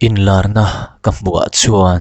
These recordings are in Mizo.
Inlarna ka hmuhah chuan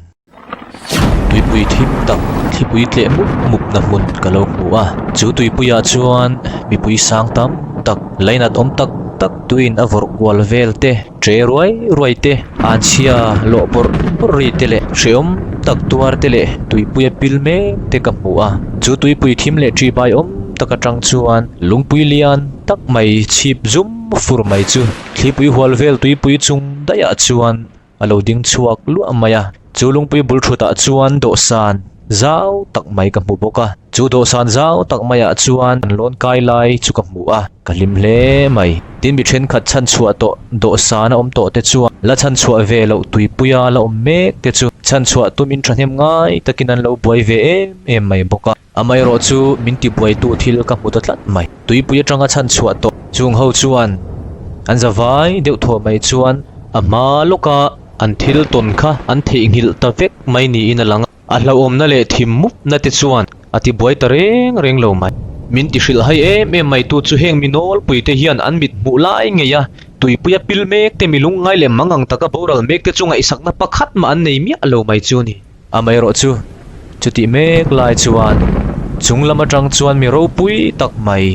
tuipui thim tak thlipui tleh mup mup na hmun ka lo hmu a, chu tuipuiah chuan mipui sang tam tak lainat awm tak tak tuin a vawrh kual vel te, ṭe ruai ruai te, anchhia lawh bawrh bawrh ri te leh hrehawm tak tuar te leh tuipuia pil mek te ka hmu a, chu tuipui thim leh ṭihbai awm tak aṭang chuan lungpui lian tak mai chhip zum fur mai chu. Thlipui hual vel tuipui chung daihah chuan a lo ding chhuak luah mai a, chu lungpui bul thutah chuan dawhsan zau tak mai ka hmu bawk a, chu dawhsan zau tak maiah chuan an lawn kai lai chu ka hmu a, ka hlim hle mai. Tin mi thenkhat chhanchhuah tawh dawhsan a awm tawh te chuan la chhanchhuah ve loh tuipuia la awm mek te chu chhanchhuah tumin thahnem ngai takin an lo buai ve em em mai bawk a. Amaherawh chu min tibuaitu thil ka hmu ta tlat mai. Tuipui atanga chhan chhuah tawh chung ho chuan an za vai deuh thuah mai chuan a hma lawka an thil tawn kha an theihnghilh ta vek mai niin a lang a. A hlauhawmna leh thim mupna te chuan a tibuai ta reng reng lo mai. Min tihrilh hai em em mai tu chu heng mi nawlpui te hian an mit hmuh lai ngei a, tuipuia pil mek te mi lungngai leh mangang taka boral mek te chu ngaihsakna pakhat mah an nei miah lo mai chu a ni. Amaherawh chu, chutih mek lai chuan chung lam atang chuan mi ropui tak mai,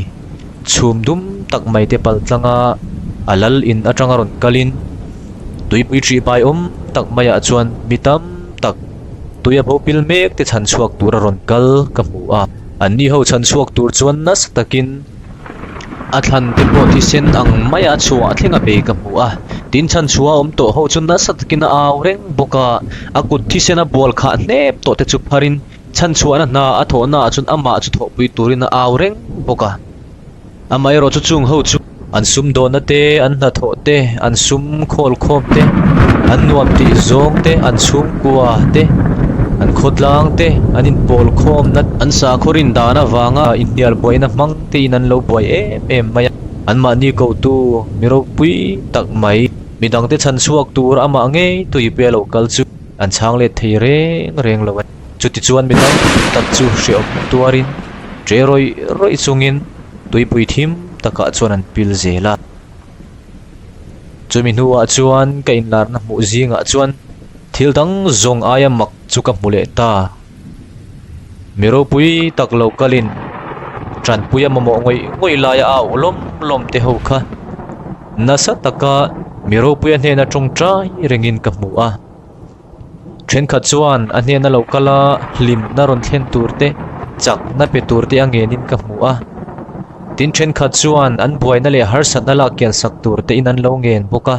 chhum dum tak mai te pal tlanga a lal in atanga rawn kalin tuipui ṭih pai awm tak maiah chuan mi tam tak tuia bo pil mek te chhan chhuak tur a rawn kal ka hmu a. Anni ho chhan chhuak tur chuan nasa takin A thlan te pawh thisen ang maia a chhuah thleng a bei ka hmu a, tin chhan chhuah a awm tawh ho chu nasa takin a au reng bawk a, a kut thisen a bual khah hnep tawh te chu pharin chhan chhuahna hna a thawhna ah chuan amah chu thawhpui turin a au reng bawk a. Amaherawh chu chung ho chu an sum dawhna te, an hnathawh te, an sum khawl khawm te, an nuam tih zawng te, an chhungkua te, an khawtlang te, an inpawl khawmna, an sakhaw rin dan avanga inhnial buaina hmang tein an lo buai em em mai a, anmahni kotu mi ropui tak mai, midangte chhan chhuak tur amah ngei tuipe a lo kal chu an chhang let thei reng reng lo a ni. Chutichuan mi tam tak chu hrehawm tuarin ṭe rawih rawih chungin tuipui thim takah chuan an pil zel a. Chumi hnuah chuan ka inlarna hmuh zingah chuan thil dang zawng aia mak chu ka hmu leh ta. Mi ropui tak lo kalin tanpuia mamawh ngawih ngawih laia a auh lawm lawm te ho kha nasa taka mi ropuia hnena tawngtai rengin ka hmu a. Thenkhat chuan a hnena lo kal a, hlimna rawn thlen tur te, chakna pe tur te a ngenin ka hmu a. Tin thenkhat chuan an buaina leh harsatna lak kian sak tur te in an lo ngen bawk a.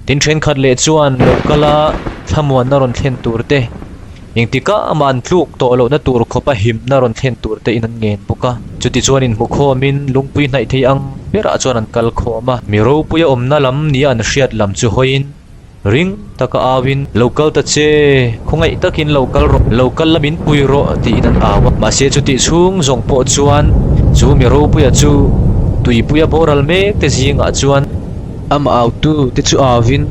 Tin thenkhat leh chuan lo kal a, thlamuanna rawn thlen tur te, engtikah amah an tluk tawh lohna tur khawpa himna rawn thlen tur te in an ngen bawk a. Chutichuan inhmukhawmin lungpui hnaih thei ang berah chuan an kal khawm a. Mi ropuia awmna lam nia an hriat lam chu hawiin Ring taka auin, Lo kal ta che, khawngaih takin lo kal rawh, lo kal la min pui rawh, tiin an au a. Mahse chutih chhung zawng pawh chuan chu mi ropuia chu tuipuia boral mek te zingah chuan amah autu te chu auin,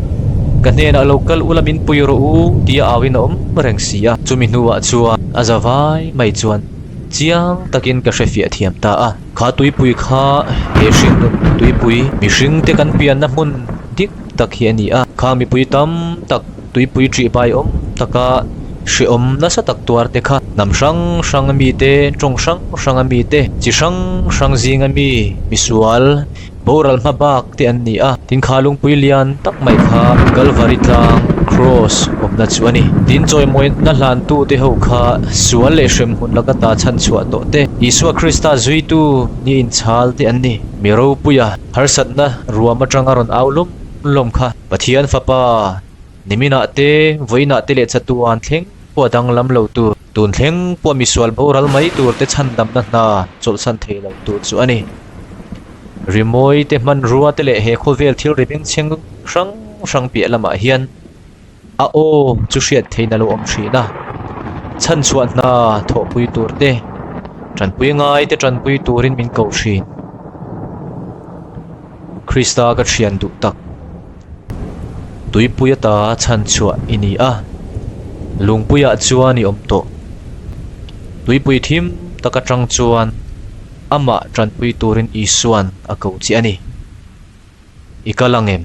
Ka hnenah lo kal ula min pui rawh u, tia auin a awm reng si a. Chumi hnuah chuan a za vai mai chuan chiang takin ka hrefiah thiam ta a. Kha tuipui kha he hringnun tuipui mihring te kan pianna hmun dik tak hi a ni a, kha mipui tam tak tuipui ṭih bai awm taka hrehawm nasa tak tuar te kha hnam hrang hrang a mite, tawng hrang hrang a mite, chi hrang hrang zing a mi, misual, boral hma bak te an ni a, tin kha lungpui lian tak mai kha Kalvari tlang, Cross, awmna chu a ni. Tin chawimawina hlantu te ho kha sual leh hremhmun laka ta chhanchhuah tawh te, Isua Krista zuitu ni inchhal te an ni. Mi ropuia Harsatna ruam atanga rawn au lawm lawm kha Pathian Fapa niminah te, vawiinah te leh chatuan thleng pawh a danglam lo tur, tun thleng pawh misual boral mai tur te chhandamna hna chawlhsan thei lo tur chu a ni. Rimawi te hmanrua te leh he khawvel thil ri bengchheng hrang hrang piah lamah hian a aw chu hriat theihna lo awm thin a, chhanchhuah hna thawhpui tur te, tanpui ngai te tanpui turin min ko thin. Krista ka thian duh tak, tuipui ata chhanchhuah i ni a, lungpuiah chuan i awm tawh. Tuipui thim tak atang chuan amah tanpui turin Isuan a ko che a ni. I kal ang em?